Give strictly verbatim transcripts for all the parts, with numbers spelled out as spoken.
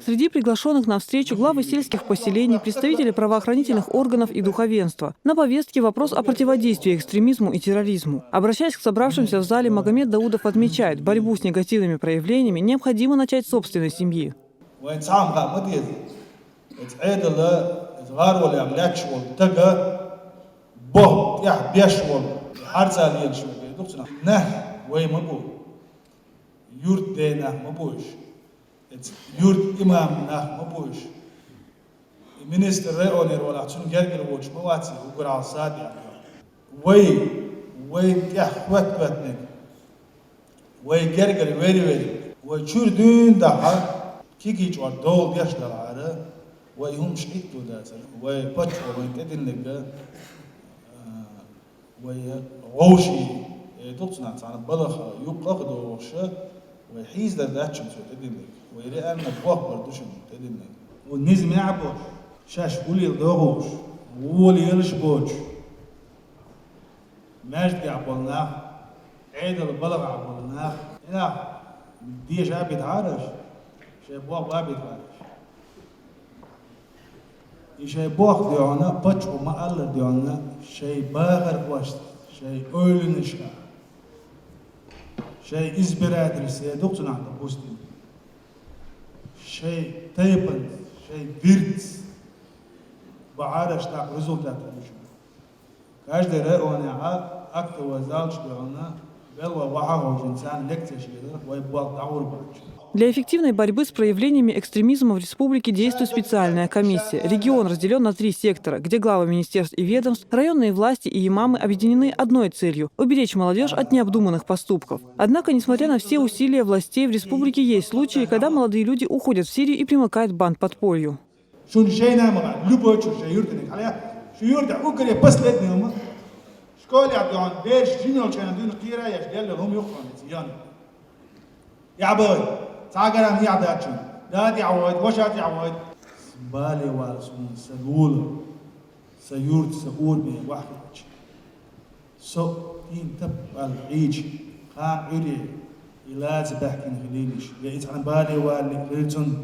Среди приглашенных на встречу главы сельских поселений, представители правоохранительных органов и духовенства. На повестке вопрос о противодействии экстремизму и терроризму. Обращаясь к собравшимся в зале, Магомед Даудов отмечает, борьбу с негативными проявлениями необходимо начать с собственной семьи. Вайн цхьаьнакха ма деза. Эца Ӏедала, эца гӀаролех лаьтташ волу тага, боху тӀехь беш волу, харцалла елаш волу, дуьйцу нах. Нах вай ма бу. Юрт ден нах ма бу уьш. Эца юрт имам нах ма бу уьш. И министр районера валахь, цунна гергара воцуш ма вац и, уггар хьалха саде. Вай, вай тӀехь хӀоьттинарг, вай гергара вери-вери, вай чуьра дуьйна дахьа, кегий чкъор дола деш далахьара, вай хӀумаш хӀитто дацара, вай паччахьо вайна тӀедиллинарг, а, вай гӀовший, э, дуьйцу нах, цхьана балха юккъах а дохуш, вай хьийзадар дац шуна цо тӀедиллинарг, вай реально бохбар ду шуна тӀедиллинарг. Ву низамехь а боцуш, шаьш гулъяла дохуш, вола елаш боцуш, маьждигехь болу нах, Ӏедал балхахь болу нах, и нах деша а битахьара аша, шайн бохба а битахьара аша. И шайн боху дуьйна, паччахьо ма-аллара дуьйна, шайн бахархошца, шайн ойланашкахь, шайн избирательца, дуьйцу нах, допустим, шайн тайпанца, шайн дирца бахьара аша, тӀаккха результат хуьлуш ву. Каждый районехь актовый залаш дуьйна, белла вахьа хьожина, царна лекцеш лелара, вай болх дӀагӀур бац. Для эффективной борьбы с проявлениями экстремизма в республике действует специальная комиссия. Регион разделён на три сектора, где главы министерств и ведомств, районные власти и имамы объединены одной целью — уберечь молодёжь от необдуманных поступков. Однако, несмотря на все усилия властей, в республике есть случаи, когда молодые люди уходят в Сирию и примыкают к бандподполью. Шуна шайна ма хаьа, любой чу шайн юьртаниг хьалаяхьа, шун юьртахь уггаре последний хӀума. Школехь дуьйна бераш жин йолчу хенахь дуьйна кхера а еш, делла хӀума юккъехь ца ян. Яхь бой, цхьа грамм яхь дац шуна. Да тӀехь войта, ваша тӀехь войта. Бале вала суна сан гула, сан юьрта, сан урамехь вахийтча. Со дийна таппа аьлла хьийча, кхана Ӏуьйре и лаца баьхкина хилийла иш, я и цхьана бале валале хир цунна,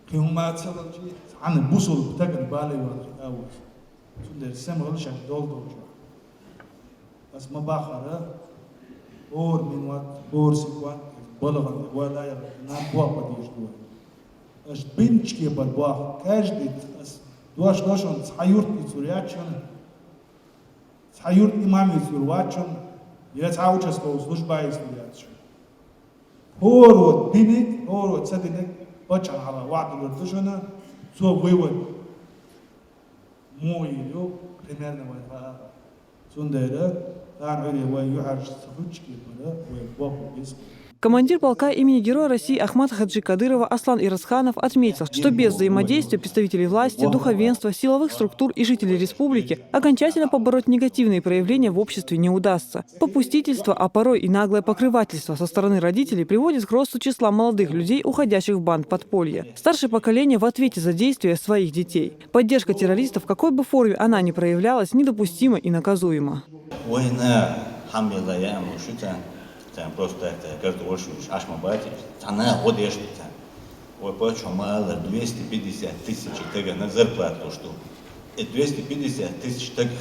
кхин хӀума ца хилча, цхьана бусулба стагана бале вала хир а ву иза. Цундела сема хила шаьш долу долчохь. Ас ма баххара, хӀора минот, хӀора секунд балхана вала яхана, наб боху ма дийша ду вай. Аша бинчу кепара боху, каждый ас дош до шуна, цхьа юрт ийцур яц шуна. Цхьа юрт имам йицлур вац шуна, я цхьа участковый служба йицлур яц шуна. ХӀоро диниг, хӀоро ца диниг паччахьан хьалха ваӀда лур ду шуна, цо вывод муха йийр ю, примерно вайн хаьа. Цундела, кхана Ӏуьйре вай юьхьӀаьржа ца хуьлучу кепара, вай боху беза. Командир полка имени Героя России Ахмата Хаджи Кадырова Аслан Ирасханов отметил, что без взаимодействия представителей власти, духовенства, силовых структур и жителей республики окончательно побороть негативные проявления в обществе не удастся. Попустительство, а порой и наглое покрывательство со стороны родителей приводит к росту числа молодых людей, уходящих в бандподполье. Старшее поколение в ответе за действия своих детей. Поддержка террористов, в какой бы форме она ни проявлялась, недопустима и наказуема. Вайна хьамбелла яа ма шу царна, царна просто так, так, картошка уьш Ӏаш ма бац, цхьа наха гӀо деш ду царна. Вай паччахьо ма-аллара, двести пятьдесят тысяч тагана зарплата луш ду. И двести пятьдесят тысяч тагах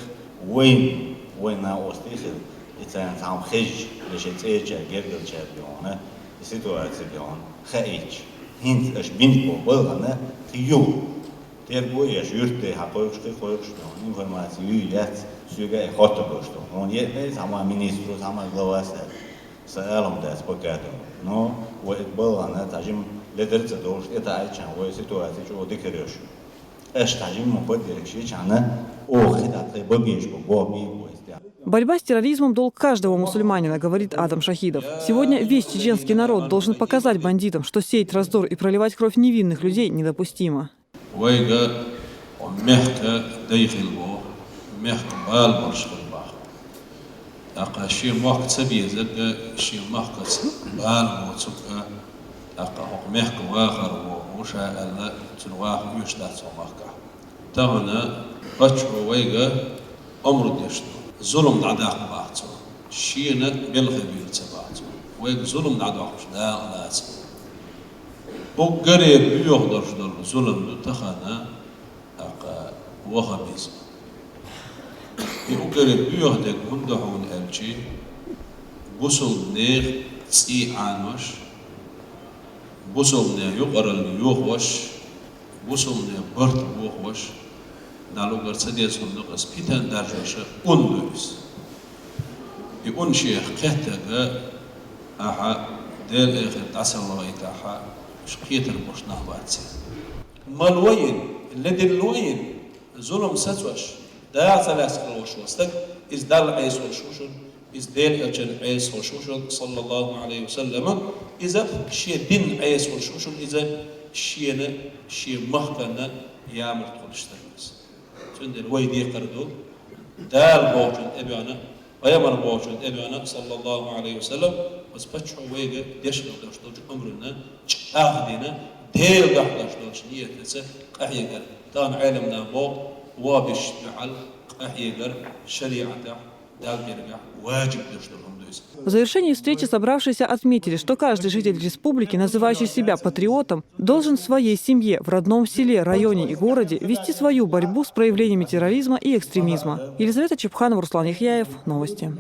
вайн, вайн накъостий хилла, и царна цхьа хӀума хезча, я шайн цӀерачаьрга, гергарчаьрга йохна, и ситуация йохна, хаийтча, хӀинца аша бинчу боху балхана кхин юха терго а еш, юьртде хьан кхойкхуш, кхин кхойкхуш, информаци юй яц, соьга а хӀотта долуш ду. Хьуна еъна иза хьан ма министру, хьан ма главас а, сан алам дац пока ду. Но вай и балхана цхьа жима ледар а ца долуш, тӀетаьӀча вай ситуаци чӀогӀа дика хир йолуш. Аша цхьа жимма поддержка йичхьана, оха хи дӀа тхайн бабеш бу, боху бийр бу иза тӀехь. Борьба с терроризмом — долг каждого мусульманина, говорит Адам Шахидов. Сегодня весь чеченский народ должен показать бандитам, что сеять раздор и проливать кровь невинных людей недопустимо. Вайга хӀокху мехка дай хилла боху, мехка бала болуш хилла боху. ТӀаккха шен мохк ца безарг, шен махкаца бала боцург, тӀаккха хӀокху мехка вахар ву, ву ша аьлла, цуьнан ваха оьшуш дац хӀокху махкахь. Тахана паччахьо вайга омра деш ду. Зулам дӀадаккха боху цо. Шена белхи бийла ца боху цо. Вайга зулам дӀадоккхуш дакъа лаца. Уггаре боьха долуш долу зулам ду тахана, тӀаккха ваххабизм. И уггаре боьха дерг хӀунда ду хьуна аьлча, бусалба нехан цӀий Ӏанош, бусалба нехан юкъаралла йохош, бусалба нехан барт бохош, Дала уггар ца деза хӀума ду-кх, аса питана даржош ун ду иза. И ун шех кхеттарг ахьа Делан эхарт дӀа ца лахийтахь, уьш кхетар болуш нах бац. Мала вайна, ледарло вайна, зулам сацош, дагӀа ца лаьцна волуш волу стаг, иза Далла Ӏеса волуш ву шуна, иза Делан Элчанна Ӏеса волуш ву шуна, саллаллаху Ӏалайхи ва саллама, иза шен динна Ӏеса волуш ву шуна, иза шена, шен махканна ямарта хуьлуш стаг ву иза. Цундела вай декхар ду, Дала бохучунна тӀебоьгӀна, Пайхамар бохучунна тӀебоьгӀна, саллаллаху Ӏалайхи ва саллам, оцу паччахьо вайга деш хила долуш долчу омранна чӀагӀдина, Делан дуьхьа долуш долчу нийятаца къахьегар. Тахана Ӏеламнаха боху, ваххабисташна дуьхьал къахьегар шариӀатехь, Далла гергахь важиб долуш долу хӀума ду иза. В завершении встречи собравшиеся отметили, что каждый житель республики, называющий себя патриотом, должен в своей семье, в родном селе, районе и городе вести свою борьбу с проявлениями терроризма и экстремизма. Елизавета Чепханова, Руслан Яхьяев. Новости.